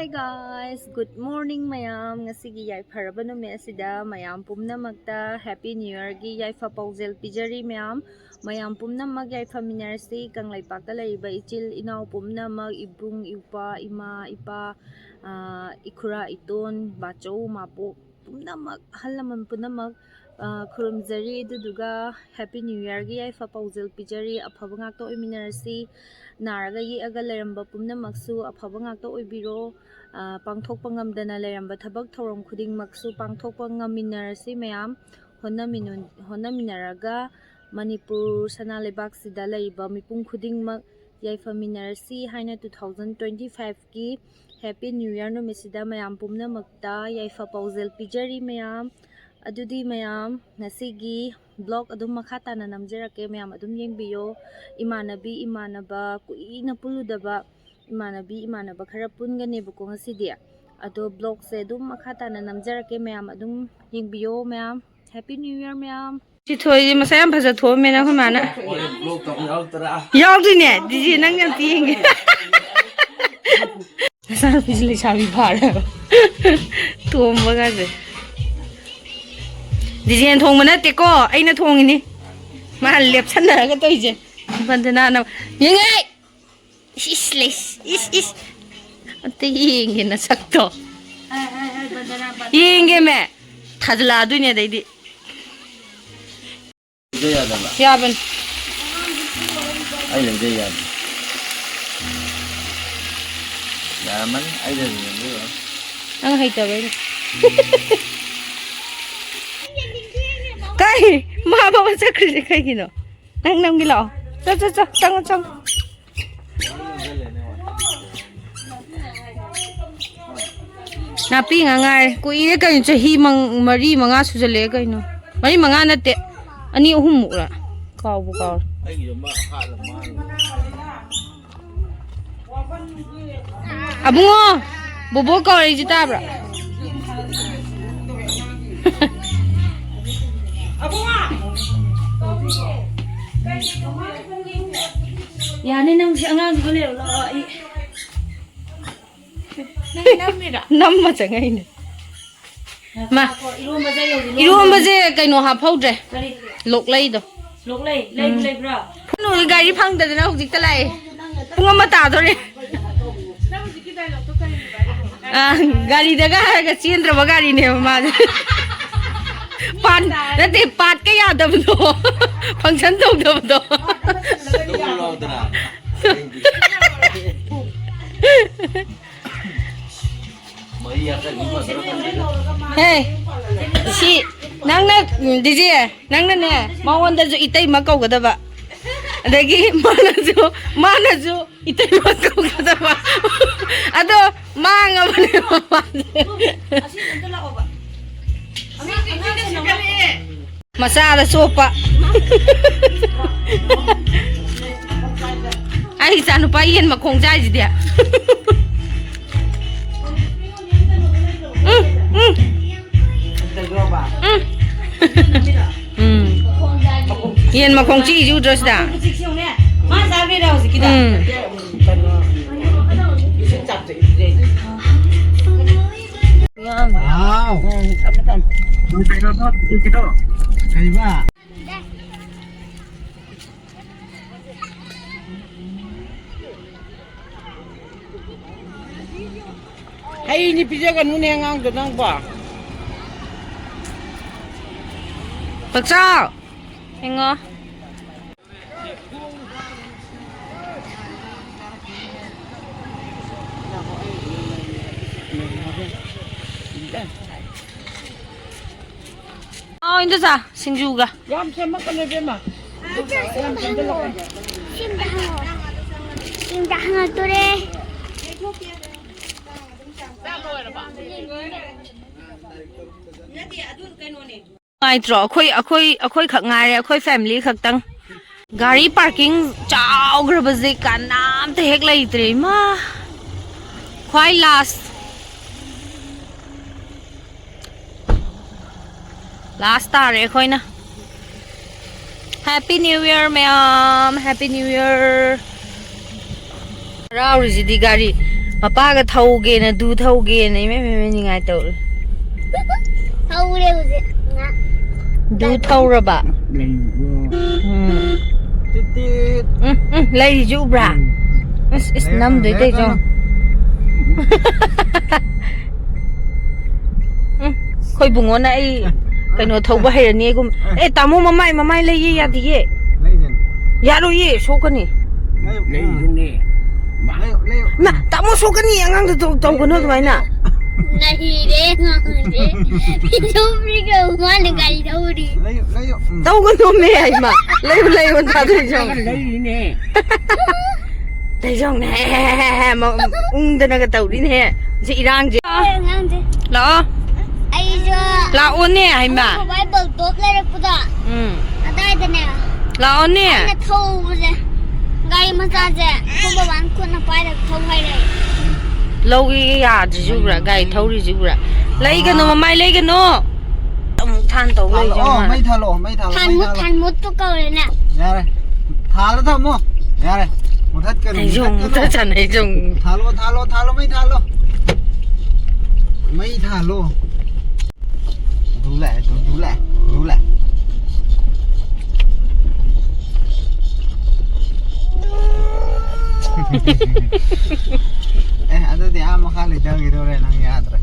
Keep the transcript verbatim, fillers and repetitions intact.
Hey guys, good morning ꯃꯌꯥꯝ꯫ ꯉꯁꯤꯒꯤ ꯌꯥꯏꯐꯔꯕ ꯅꯨꯃꯤꯠ ꯑꯁꯤꯗ ꯃꯌꯥꯝ ꯄꯨꯝꯅꯃꯛꯇ Happy New Yearꯒꯤ ꯌꯥꯏꯐ ꯄꯥꯎꯖꯦꯜ ꯄꯤꯖꯔꯤ ꯃꯌꯥꯝ꯫ ꯃꯌꯥꯝ ꯄꯨꯝꯅꯃꯛ ꯌꯥꯏꯐꯃꯤꯟꯅꯔꯁꯤ꯫ ꯀꯪꯂꯩꯄꯥꯛꯇ ꯂꯩꯔꯤꯕ ꯏꯆꯤꯜ ꯏꯅꯥꯎ ꯄꯨꯝꯅꯃꯛ, ꯏꯕꯨꯡ, ꯏꯄ꯭ꯋꯥ, ꯏꯃꯥ, ꯏꯄꯥ, ꯑꯥ, ꯏꯈꯨꯔꯥ, ꯏꯇꯣꯟ, ꯕꯥꯆꯧ, ꯃꯥꯄꯣꯛ ꯄꯨꯝꯅꯃꯛ, ꯑꯍꯜ ꯂꯃꯟ ꯄꯨꯝꯅꯃꯛ, ꯑꯥ, ꯈꯨꯔꯨꯝꯖꯔꯤ꯫ ꯑꯗꯨꯗꯨꯒ Happy New Yearꯒꯤ ꯌꯥꯏꯐ ꯄꯥꯎꯖꯦꯜ ꯄꯤꯖꯔꯤ꯫ ꯑꯐꯕ ꯉꯥꯛꯇ ꯑꯣꯏꯃꯤꯟꯅꯔꯁꯤ꯫ ꯅꯥꯔꯒ ꯌꯦꯛꯑꯒ ꯂꯩꯔꯝꯕ ꯄꯨꯝꯅꯃꯛꯁꯨ ꯑꯐꯕ ꯉꯥꯛꯇ ꯑꯣꯏꯕꯤꯔꯣ꯫ ꯑꯥ, ꯄꯥꯡꯊꯣꯛꯄ ꯉꯝꯗꯅ ꯂꯩꯔꯝꯕ ꯊꯕꯛ ꯊꯧꯔꯝ ꯈꯨꯗꯤꯡꯃꯛꯁꯨ ꯄꯥꯡꯊꯣꯛꯄ ꯉꯝꯃꯤꯟꯅꯔꯁꯤ ꯃꯌꯥꯝ꯫ ꯍꯣꯠꯅꯃꯤꯟꯅ-, ꯍꯣꯠꯅꯃꯤꯟꯅꯔꯒ ꯃꯅꯤꯄꯨꯔ ꯁꯅꯥ ꯂꯩꯕꯥꯛꯁꯤꯗ ꯂꯩꯔꯤꯕ ꯃꯤꯄꯨꯝ ꯈꯨꯗꯤꯡꯃꯛ ꯌꯥꯏꯐꯃꯤꯟꯅꯔꯁꯤ ꯍꯥꯏꯅ two thousand twenty fiveꯀꯤ Happy New Year ꯅꯨꯃꯤꯠꯁꯤꯗ ꯃꯌꯥꯝ ꯄꯨꯝꯅꯃꯛꯇ ꯌꯥꯏꯐ ꯄꯥꯎꯖꯦꯜ ꯄꯤꯖꯔꯤ ꯃꯌꯥꯝ꯫ ꯑꯗꯨꯗꯤ ꯃꯌꯥꯝ, ꯉꯁꯤꯒꯤ vlog ꯑꯗꯨꯝ ꯃꯈꯥ ꯇꯥꯅ ꯅꯝꯖꯔꯛꯀꯦ, ꯃꯌꯥꯝ ꯑꯗꯨꯝ ꯌꯦꯡꯕꯤꯌꯣ꯫ ꯏꯃꯥꯟꯅꯕꯤ ꯏꯃꯥꯟꯅꯕ ꯀꯨꯏꯅ ꯄꯨꯜꯂꯨꯗꯕ ꯏꯃꯥꯟꯅꯕꯤ ꯏꯃꯥꯟꯅꯕ ꯈꯔ ꯄꯨꯟꯒꯅꯦꯕꯀꯣ ꯉꯁꯤꯗꯤ꯫ ꯑꯗꯣ vlogꯁꯦ ꯑꯗꯨꯝ ꯃꯈꯥ ꯇꯥꯅ ꯅꯝꯖꯔꯛꯀꯦ, ꯃꯌꯥꯝ ꯑꯗꯨꯝ ꯌꯦꯡꯕꯤꯌꯣ ꯃꯌꯥꯝ꯫ Happy New Year ꯃꯌꯥꯝ꯫ ꯁꯤ ꯊꯣꯏꯁꯦ ꯃꯁꯥ ꯌꯥꯝ ꯐꯖ ꯊꯣꯛꯑꯝꯃꯦꯅ ꯑꯩꯈꯣꯏ ꯃꯥꯅ꯫ ꯍꯣꯔꯦꯟ vlogꯇ ꯑꯃꯨꯛ ꯌꯥꯎꯔꯛꯇꯔꯥ? ꯌꯥꯎꯗꯣꯏꯅꯦ꯫ ꯗꯤꯖꯦ ꯅꯪ ꯑꯝꯇ ꯌꯦꯡꯒꯦ꯫ ꯅꯆꯥꯅꯨꯄꯤꯁꯦ ꯂꯩꯁꯥꯕꯤ ꯐꯥꯔꯦ ꯍꯥꯏꯕ꯫ ꯇꯣꯝꯕꯒꯁꯦ꯫ ꯗꯤꯖꯦꯅ ꯊꯣꯡꯕ ꯅꯠꯇꯦꯀꯣ, ꯑꯩꯅ ꯊꯣꯡꯉꯤꯅꯤ꯫ ꯃꯥ ꯂꯦꯞꯁꯟꯅꯔꯒ ꯇꯧꯔꯤꯁꯦ꯫ ꯕꯟꯗꯅꯥꯅ ꯌꯦꯡꯉꯦ꯫ ꯏꯁ, ꯏꯁ, ꯂꯩ, ꯏꯁ, ꯏꯁ꯫ ꯑꯝꯇ ꯌꯦꯡꯒꯦ ꯅꯁꯛꯇꯣ꯫ ꯌꯦꯡꯒꯦꯃꯦ꯫ ꯊꯥꯖꯤꯜꯂꯛꯑꯗꯣꯏꯅꯦ ꯑꯗꯩꯗꯤ꯫ ꯂꯩꯗ ꯌꯥꯗꯕ꯫ ꯌꯥꯕꯅꯤ꯫ ꯑꯩ ꯂꯩꯗ ꯌꯥꯗꯦ꯫ ꯌꯥꯔꯝꯃꯅꯤ, ꯑꯩ ꯂꯩꯗ ꯌꯥꯗꯦ꯫ ꯅꯪ ꯍꯩꯇꯕꯩꯅꯦ꯫ ꯀꯩ? ꯃꯥ ꯕꯕꯥ ꯆꯠꯈ꯭ꯔꯤꯁꯦ ꯀꯩꯒꯤꯅꯣ? ꯅꯪ ꯅꯝꯒꯤ ꯂꯥꯛꯑꯣ꯫ ꯆꯣ, ꯆꯣ, ꯆꯣ, ꯆꯪꯉꯣ, ꯆꯪꯉꯣ꯫ ꯅꯥꯄꯤ ꯉꯥꯛ ꯉꯥꯏꯔꯦ꯫ ꯀꯨꯏꯔꯦ ꯀꯩꯅꯣ, ꯆꯍꯤ ꯃꯪ-, ꯃꯔꯤ ꯃꯉꯥ ꯁꯨꯖꯜꯂꯛꯑꯦ ꯀꯩꯅꯣ꯫ ꯃꯔꯤ ꯃꯉꯥ ꯅꯠꯇꯦ, ꯑꯅꯤ ꯑꯍꯨꯝꯃꯨꯛꯂ? ꯀꯥꯎꯕꯨ ꯀꯥꯎꯔꯦ꯫ ꯑꯩꯒꯤꯗꯣ ꯃꯥ ꯍꯥꯠꯂ ꯃꯥꯡꯉꯦ꯫ ꯑꯕꯨꯡꯉꯣ, ꯕꯣꯕꯣ ꯀꯧꯔꯛꯏꯁꯤ ꯇꯥꯕ꯭ꯔꯥ? ꯌꯥꯅꯤ, ꯅꯪ ꯁꯤ ꯑꯉꯥꯡꯁꯤꯒ ꯂꯩꯔꯣ, ꯂꯥꯛꯑꯣ, ꯑꯩ ꯅꯪ ꯅꯝꯃꯤꯔꯣ? ꯅꯝꯃ ꯆꯪꯉꯛꯏꯅꯦ꯫ ꯃꯥ꯫ ꯏꯔꯣꯝꯕꯁꯦ ꯌꯧꯗꯤ ꯂꯣꯏꯔꯦ꯫ ꯏꯔꯣꯝꯕꯁꯦ ꯀꯩꯅꯣ ꯍꯥꯞꯍꯧꯗ꯭ꯔꯦ꯫ ꯀꯔꯤ? ꯂꯣꯛꯂꯩꯗꯣ꯫ ꯂꯣꯛꯂꯩ? ꯂꯩꯕꯨ ꯎꯝ꯫ ꯂꯩꯕ꯭ꯔꯣ? ꯀꯩꯅꯣ, ꯒꯥꯔꯤ ꯐꯪꯗꯗꯅ ꯍꯧꯖꯤꯛꯇ ꯂꯥꯛꯑꯦ꯫ ꯄꯨꯡ ꯑꯃ ꯇꯥꯗꯣꯔꯦ꯫ ꯅꯪ ꯍꯧꯖꯤꯛꯀꯤ ꯗꯥꯏꯂꯣꯛꯇꯣ ꯀꯔꯤꯅꯣ? ꯑ, ꯒꯥꯔꯤꯗꯒ ꯍꯥꯏꯔꯒ ꯆꯦꯟꯗ꯭ꯔꯕ ꯒꯥꯔꯤꯅꯦꯕ ꯃꯥꯁꯦ꯫ ꯄꯥꯟ-, ꯅꯠꯇꯦ, ꯄꯥꯠꯀ ꯌꯥꯗꯕꯗꯣ꯫ ꯐꯪꯁꯟ ꯇꯧꯗꯕꯗꯣ꯫ ꯑꯗꯨꯝ ꯂꯧꯗꯅ꯫ ꯃꯍꯤ ꯍꯥꯞꯆꯟꯕꯤ ꯐꯗ꯭ꯔꯣ ꯈꯪꯗꯦꯗ꯫ ꯍꯦ, ꯁꯤ ꯅꯪꯅ, ꯗꯤꯖꯦ, ꯅꯪꯅꯅꯦ, ꯃꯉꯣꯟꯗꯁꯨ ꯏꯇꯩꯃ ꯀꯧꯒꯗꯕ, ꯑꯗꯒꯤ ꯃꯥꯅꯁꯨ, ꯃꯥꯅꯁꯨ ꯏꯇꯩꯃ ꯀꯧꯒꯗꯕ꯫ ꯑꯗꯣ ꯃꯥꯡꯉꯕꯅꯦꯕ ꯃꯥꯁꯦ꯫ ꯃꯆꯥꯗ ꯆꯣꯞꯄ꯫ ꯑꯩ ꯏꯆꯥ ꯅꯨꯄꯥ ꯌꯦꯟ ꯃꯈꯣꯡ ꯆꯥꯏꯁꯤꯗꯤ꯫ ꯎꯝ, ꯎꯝ꯫ ꯎꯝ꯫ ꯎꯝ꯫ ꯌꯦꯟ ꯃꯈꯣꯡ ꯆꯤꯛꯏꯁꯤ ꯎꯗ꯭ꯔꯣ ꯁꯤꯗ? ꯃꯥ ꯆꯥꯕꯤꯔꯣ ꯍꯧꯖꯤꯛꯀꯤꯗꯣ? ꯎꯝ꯫ ꯍꯥꯎ꯫ ꯎꯝ, ꯊꯝꯃꯦ, ꯊꯝꯃꯦ꯫ ꯀꯩꯕ? ꯍꯩꯅꯤ ꯄꯤꯖꯒꯅꯨꯅꯦ ꯑꯉꯥꯡꯗꯣ ꯅꯪꯕꯣ꯫ ꯄꯛꯆꯥꯎ! ꯌꯦꯡꯉꯣ꯫ ꯑꯥꯎ, ꯏꯟꯗꯣꯆꯥ, ꯁꯤꯡꯖꯨꯒ꯫ ꯌꯥꯝ ꯁꯦꯝꯃꯛꯀꯅꯨ, ꯏꯕꯦꯝꯃ꯫ ꯁꯤꯝꯗ ꯍꯪꯉꯣ꯫ ꯁꯤꯝꯗ ꯍꯪꯉꯣ꯫ ꯁꯤꯝꯗ ꯍꯪꯉꯛꯇꯣꯔꯦ꯫ ꯅꯠꯇꯦ, ꯑꯗꯨ ꯀꯩꯅꯣꯅꯦ꯫ ꯅꯨꯡꯉꯥꯏꯇ꯭ꯔꯣ? ꯑꯩꯈꯣꯏ, ꯑꯩꯈꯣꯏ, ꯑꯩꯈꯣꯏ ꯈꯛ ꯉꯥꯏꯔꯦ, ꯑꯩꯈꯣꯏ family ꯈꯛꯇꯪ꯫ ꯒꯥꯔꯤ parking ꯆꯥꯎꯈ꯭ꯔꯕꯁꯦ ꯀꯅꯥꯝꯇ ꯍꯦꯛ ꯂꯩꯇ꯭ꯔꯦ, ꯏꯃꯥ꯫ ꯈ꯭ꯋꯥꯏ last꯫ Last ꯇꯥꯔꯦ ꯑꯩꯈꯣꯏꯅ꯫ Happy New Year, ꯃꯌꯥꯝ, Happy New Year꯫ ꯍꯔꯥꯎꯔꯤꯁꯤꯗꯤ ꯒꯥꯔꯤ꯫ ꯃꯄꯥꯒ ꯊꯧꯒꯦꯅ, ꯗꯨ ꯊꯧꯒꯦꯅ ꯏꯃꯩ ꯃꯩ ꯃꯩ ꯅꯤꯡꯉꯥꯏ ꯇꯧꯔꯦ꯫ ꯍꯧꯔꯦ ꯍꯧꯖꯤꯛ ꯉꯥ꯫ ꯗꯨ ꯊꯧꯔꯕ? ꯂꯩꯕ꯭ꯔꯣ? ꯎꯝ꯫ ꯇꯤꯠ ꯇꯤꯠ꯫ ꯎꯝ, ꯎꯝ, ꯂꯩꯔꯤꯁꯦ ꯎꯕ꯭ꯔꯥ? ꯎꯝ꯫ ꯑꯁ, ꯑꯁ, ꯂꯩꯔꯦ, ꯅꯝꯗꯣꯏ ꯂꯩꯔꯦ, ꯇꯧꯔꯤꯁꯦ ꯌꯦꯡꯉꯣ꯫ ꯎꯝ, ꯑꯩꯈꯣꯏ ꯕꯨꯡꯉꯣꯅ ꯑꯩ ꯀꯩꯅꯣ ꯊꯧꯕ ꯍꯩꯔꯅꯤꯒꯨꯝ꯫ ꯑꯦ, ꯇꯥꯃꯣ, ꯃꯃꯥꯏ, ꯃꯃꯥꯏ ꯂꯩꯌꯦ, ꯌꯥꯗꯤꯌꯦ꯫ ꯂꯩꯁꯤꯅꯤ꯫ ꯌꯥꯔꯣꯏꯌꯦ, ꯁꯣꯛꯀꯅꯤ꯫ ꯂꯩꯌꯨ, ꯂꯩꯌꯨꯅꯦ꯫ ꯂꯩꯌꯨ, ꯂꯩꯌꯨ꯫ ꯃꯥ, ꯇꯥꯃꯣ, ꯁꯣꯛꯀꯅꯤ, ꯑꯉꯥꯡꯗꯣ ꯇꯧ-, ꯇꯧꯒꯅꯨ ꯑꯗꯨꯃꯥꯏꯅ꯫ ꯅꯍꯤꯔꯦ ꯑꯉꯥꯡꯁꯦ꯫ ꯄꯤꯊꯣꯛꯄꯤꯒ ꯃꯥꯅ ꯒꯥꯔꯤ ꯊꯧꯔꯤ꯫ ꯂꯩꯌꯨ, ꯂꯩꯌꯨ꯫ ꯎꯝ꯫ ꯇꯧꯒꯅꯣꯃꯦ ꯍꯥꯏꯃ꯫ ꯂꯩꯌꯨ, ꯂꯩꯌꯨ, ꯊꯥꯗꯣꯏꯁꯦ꯫ ꯂꯩꯔꯤꯅꯦ꯫ ꯇꯩꯖꯧꯅꯦ, ꯍꯦ, ꯍꯦ, ꯍꯦ, ꯍꯦ, ꯃ-, ꯎꯪꯗꯅꯒ ꯇꯧꯔꯤꯅꯦꯍꯦ꯫ ꯁꯤ ꯏꯔꯥꯡꯁꯦ꯫ ꯑꯉꯥꯡꯁꯦ꯫ ꯂꯥꯛꯑꯣ꯫ ꯑꯩꯁꯨ ꯂꯥꯛꯑꯣꯅꯦ ꯍꯥꯏꯃ꯫ ꯃꯣꯕꯥꯏꯜ ꯕꯜ ꯇꯣꯞ ꯂꯩꯔꯛꯄꯗꯣ꯫ ꯎꯝ꯫ ꯑꯗꯥꯏꯗꯅꯦ꯫ ꯂꯥꯛꯑꯣꯅꯦ꯫ ꯑꯩꯅ ꯊꯧꯕꯁꯦ꯫ ꯒꯥꯔꯤ ꯃꯆꯥꯁꯦ꯫ ꯑꯩꯈꯣꯏ ꯕꯕꯥꯅ ꯈꯨꯠꯅ ꯄꯥꯏꯔꯒ ꯊꯧ ꯍꯥꯏꯔꯛꯑꯦ꯫ ꯂꯧꯒꯦ ꯌꯥꯗ꯭ꯔꯤꯁꯤꯕ꯭ꯔꯥ? ꯒꯥꯔꯤ ꯊꯧꯔꯤꯁꯤꯕ꯭ꯔꯥ? ꯂꯩꯒꯅꯣ, ꯃꯃꯥꯏ ꯂꯩꯒꯅꯣ꯫ ꯑꯃꯨꯛ ꯊꯥꯟ ꯇꯧ ꯂꯩꯁꯦ ꯊꯥꯜꯂꯣ, ꯑꯣ, ꯃꯥꯅ꯫ ꯃꯩ ꯊꯥꯜꯂꯣ, ꯃꯩ ꯊꯥꯜꯂꯣ, ꯃꯩ ꯊꯥꯟꯃꯨꯠ ꯊꯥꯜꯂꯣ꯫ ꯊꯥꯟꯃꯨꯠꯇꯨ ꯀꯧꯔꯦꯅꯦ꯫ ꯌꯥꯔꯦ꯫ ꯊꯥꯜꯂ ꯊꯝꯃꯣ꯫ ꯌꯥꯔꯦ꯫ ꯃꯨꯊꯠꯀꯅꯨ, ꯑꯩꯁꯨ ꯑꯃꯨꯛ ꯃꯨꯊꯠꯀꯅꯨ꯫ ꯃꯨꯊꯠꯁꯅꯨ, ꯑꯩꯁꯨ ꯑꯃꯨꯛ꯫ ꯊꯥꯜꯂꯣ, ꯊꯥꯜꯂꯣ, ꯊꯥꯜꯂꯣ, ꯃꯩ ꯊꯥꯜꯂꯣ꯫ ꯃꯩ ꯊꯥꯜꯂꯣ꯫ ꯗꯨ ꯂꯥꯛꯑꯦ, ꯗꯨ, ꯗꯨ ꯂꯥꯛꯑꯦ, ꯗꯨ ꯂꯥꯛꯑꯦ꯫ ꯑꯦ, ꯑꯗꯨꯗꯤ ꯑꯥ ꯃꯈꯥ ꯂꯩꯊꯈꯤꯗꯧꯔꯦ, ꯅꯪ ꯌꯥꯗ꯭ꯔꯦ꯫